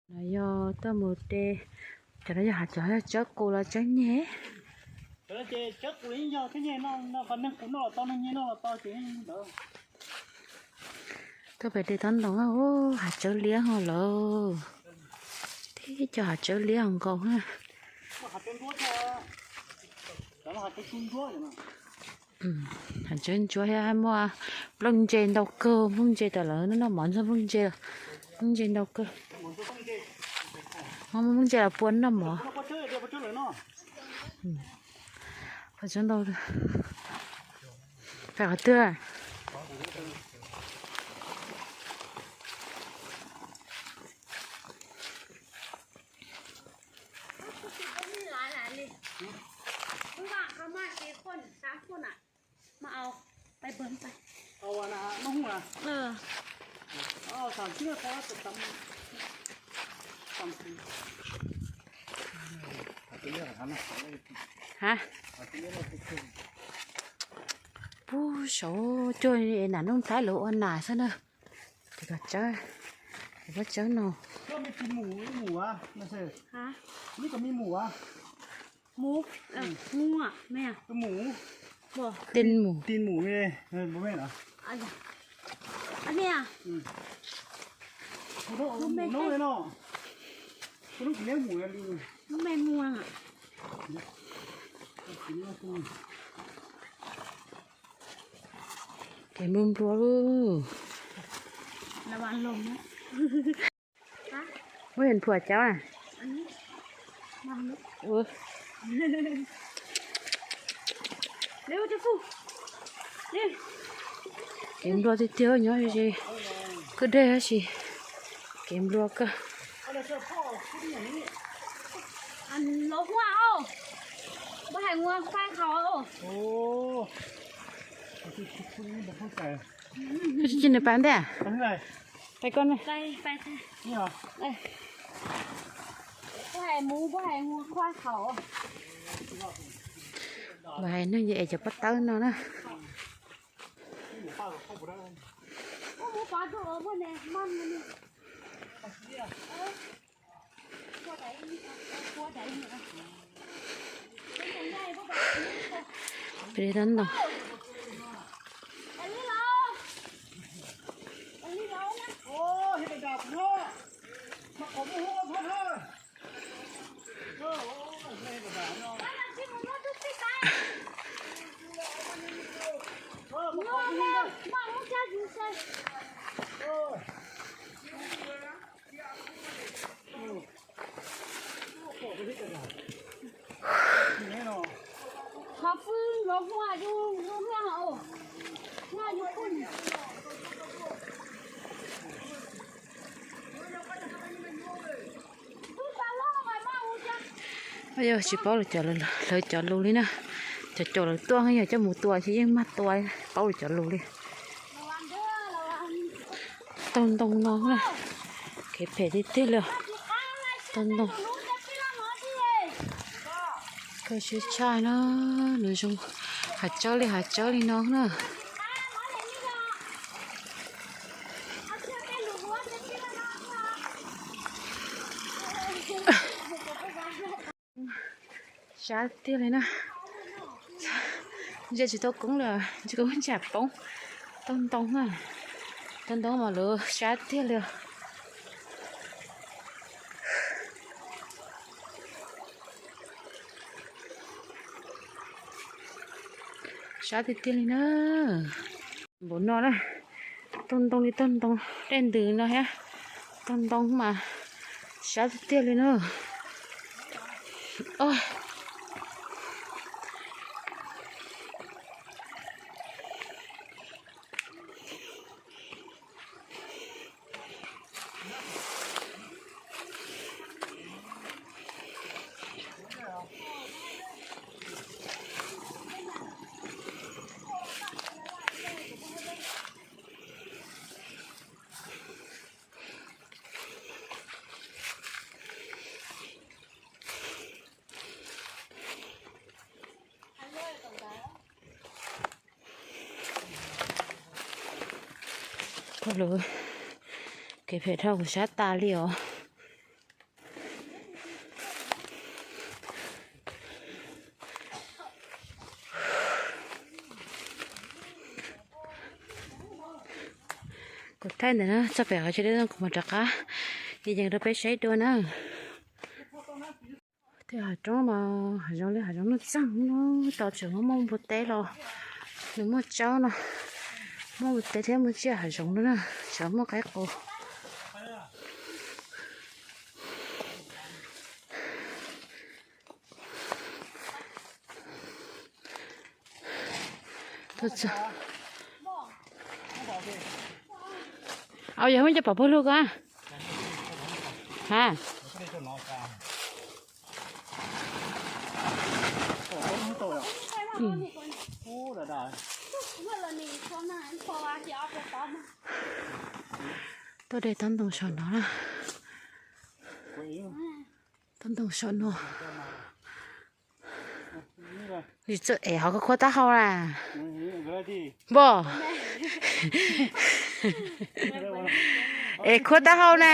No yog tuaj mus de, cov no yog hav cov tsawb qus los tsawb nyeg. Tuaj pem de tob ntoo, hav tsawb liab ho lawm. Tib co hav tsawb liab ho nkaus na. Hav tsawb ntsuab thiab muaj nplooj ntse ntau kawg, nplooj ntse tam lawv noj mov ntxuag nplooj ntse, nplooj ntse ntau kawg. Muaj nplooj ntse los pua noj mov. Pua tsawb ntau. Pem qhov twg? Ha, puag saud cuag es nam nub nplaib lawv ua nas xwb na. Tus koj tsawb, tus koj tsawb no. Tin mus. Kev nplua nplua lauj. Muab phuam cov. Kev nplua tiag tiag nyob ze kwj deg tab sis kev nplua kawg. Koj tsis nws pais ntej? Pais koj ne. Mas hais neeg es cov paj tawb no na. Peb tau ntoo. Yog tsis paub lawv cov, lawv cov lus li na. Cov caum lawv tuaj yog coj mus tua ces yeej mag tua, paub lawv cov lus li. Tau ntoo no na, kev phem tiag tiag li os. Tau ntoo. Kawg siab tshaj na, nws zoo hav tsawb li hav tsawb li no na. Sab tiag li na. Ntsia tsis tau koob li, tsis koob tsam poob. Tau ntoo na, tau ntoo mas lawv sab tiag li. Sab tiag tiag li na. Npaum no na, tau ntoo li tau ntoo dej ntws no thiab. Tau ntoo mas sab tiag tiag li na. Koj lus kev phem dhau kuv sab tas li os. Thaij ntawm no txog pem qhov chaw deb no kuv mam rov qab yees rau peb saib dua na. Tej hav roob mas hav zoov li hav zoov nuj txeeg no, tau tseem muaj muaj npua teb los nws muaj tsawb no, muaj npua teb thiab muaj tsiaj hav zoov no na, tseem muaj qaib qus. Au, yog muaj cov pom pug lug ko ha. Tuaj de tob ntoo saum no na. Tob ntoo saum no. Txawj ev hov khuab taub hau na. Npog. Ev khuab taub hau na.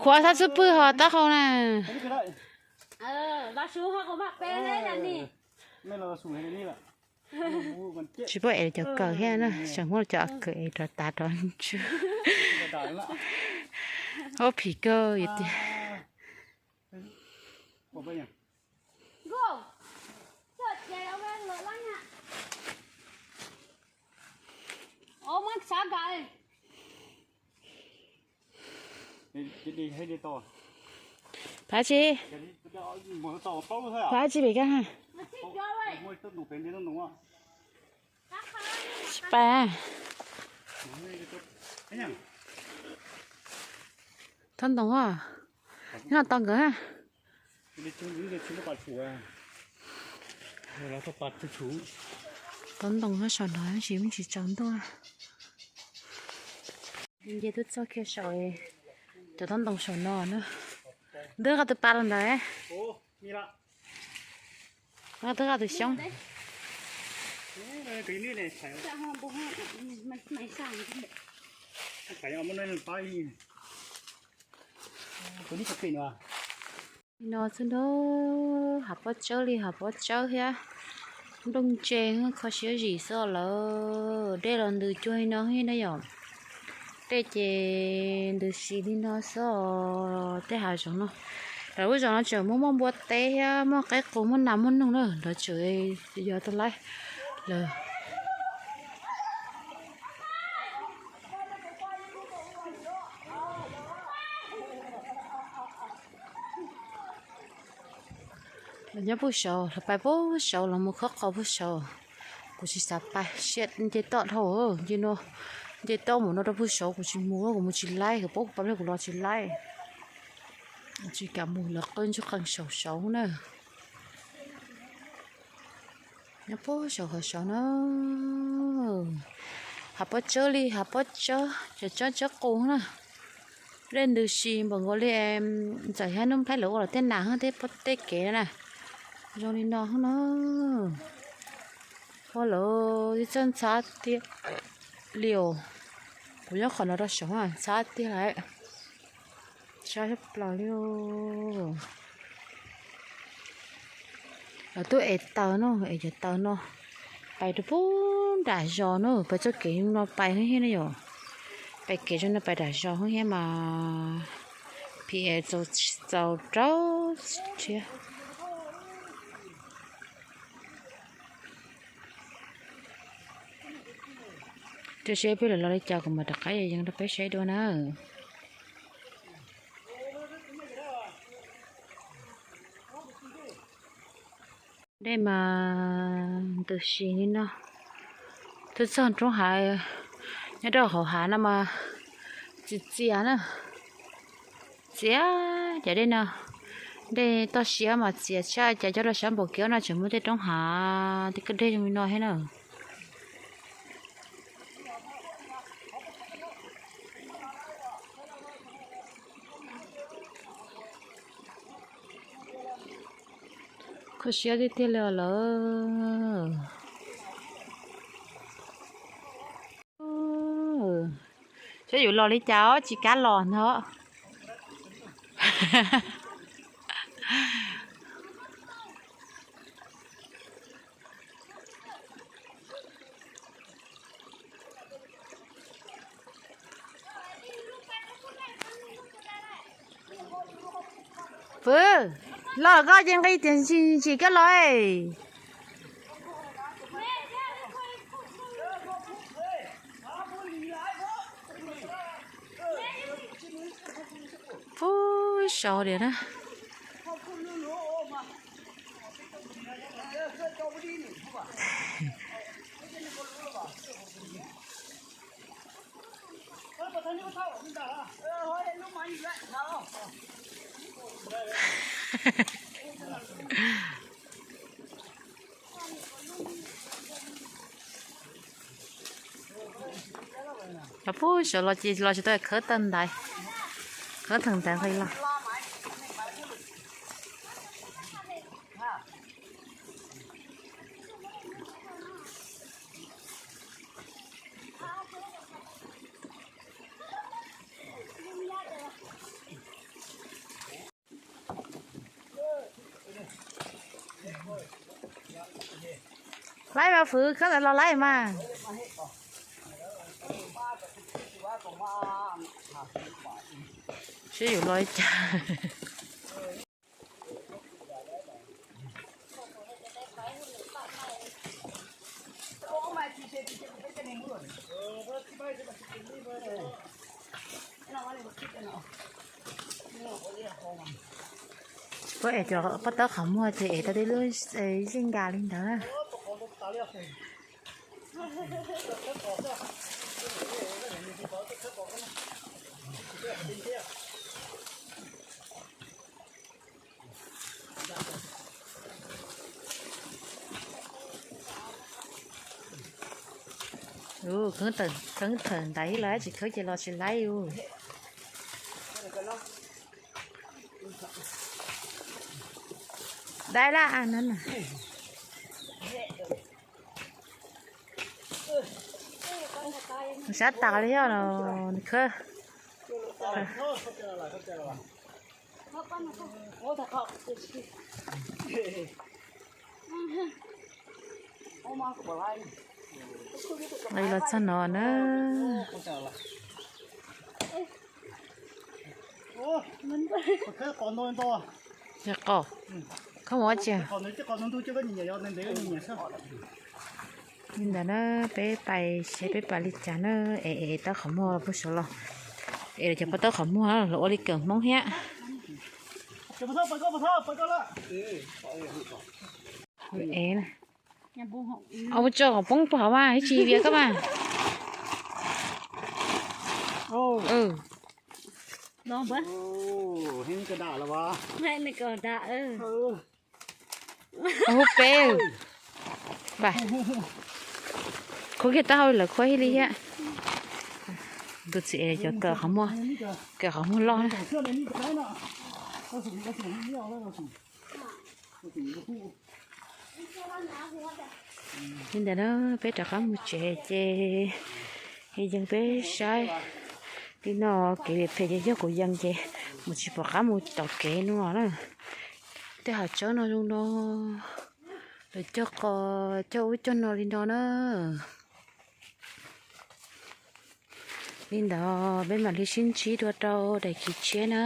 Khuab txhob xub pwg hov taub hau na. Tsis paub ev cov kawm thiab na, tseem muab cov kawm ev rov tav rov ntswg. Ob phim kawg tiag. Phab tsi, phab tsi pem koj ha. Tsis pais. Tob ntoo os, nyob tau nkawd ha. Tob ntoo nyob saum no tab sis me ntsis tsaus ntuj. Nce tuaj txog kiag saum cov tob ntoo saum no na. Ntawd koj tus pas los ntawd. Koj tus xyoob. Li no xwb nab, hav pob tsawb li hav pob tsawb thiab. Nplooj ntse kho siab zim xwb lawm, dej los ntws cuag li no thiab na yom. Dej ces ntws si li no xwb os, tej hav zoov no. Lawv lub zos no tseem muaj muaj npua teb thiab muaj qaib qus muaj nas muaj noog na, lawv tseem yog tau laib lawm. Los nyob puag saud, los pais puag saud, los mus khawb qos puag saud. Kuv tsis xav pais, siab nce toj dhau, nce no, nce toj mus no rau puag saud kuv tsis mus, kuv mus tsis laib, kuv paub kuv pais pliag kuv los tsis laib. Tsis kam mus lawv qw ntsuj qees saum saud na. Nyob puag saud qhov saud na, hav pob tsawb li hav pob tsawb, cov tsawb tsawb qus na. Dej ntws si npaum nkaus li ntxawm thiab Nuj Nplhaib lawv ua lawv tej nas thiab tej pob tej kev na. Zoo li no na. Ua lawv txawj ntxhab tiag li os. Kuv nyob qhov no rau saud ntxhab tiag lawm. Sab sab plaws li. Lawv tuaj ev taws no, ev cov taws no pais rau puag nram zos na, pais txoj kev no pais thiab na yom. Pais kev zoo no pais nram zos thiab mas phim ev txaus rau thiab. Rau siab peb lawv los li cas kuv mam rov qab yees rau peb saib dua na. Dej mas ntws si li no. Twb txog roob hav, nyob rau hauv hav no mas txias txias na. Txias cov dej no, dej toj siab mas txias tshaj, cas coj rau sab npaum kev no tseem muaj tej roob hav tej kwj deg zoo li no thiab na. Kho siab tiag tiag li os lawm. Saib yuav los li cas os, tsis kam los ntag. Fwv, los koj ces nqi tias ntsim ntsim koj los. Ub, sau diam na. Los puag saum los ces los tsis tau, khawb tag ntaiv, khawb tag ntaiv nqis los. Laib mas Fwv, khawb ntawd los laib mas. Seb yus los li cas. Puab ev cov pob tawb qhov muag ces ev tau tej lub zeej nkas li ntawd. Khawb tawm ntaiv los tsis khawb ces los tsis laib us. Dai laj no na. Sab tas li os, nws khawb. Los txog no na. Yog qos, koj mus ua tsi? Li ntawd na, peb pais seb peb pais li cas na, es es tawb qhov muag puag saud los, es cov pob tawb qhov muag los ua li kawm Hmoob thiab. Ua tso kom poob puag hauv mas, ib tsis vias koj mas. Hu peb, khuab kiag taub hau lawv khuab ib li thiab. Tus txiv es cov kawm qhov muag, kawm qhov muag loj na. Li ntawd na, peb rov qab mus tsev ces yeej peb saib li no, kev phem ces yog kuv yees ces mus tsis pom qab mus tom kev no na. Tej hav tsawb no zoo no, lawv cog qos cog ub cog no li no na. Li ntawd peb mam li sib ntsib dua rau daim khiv tshiab na.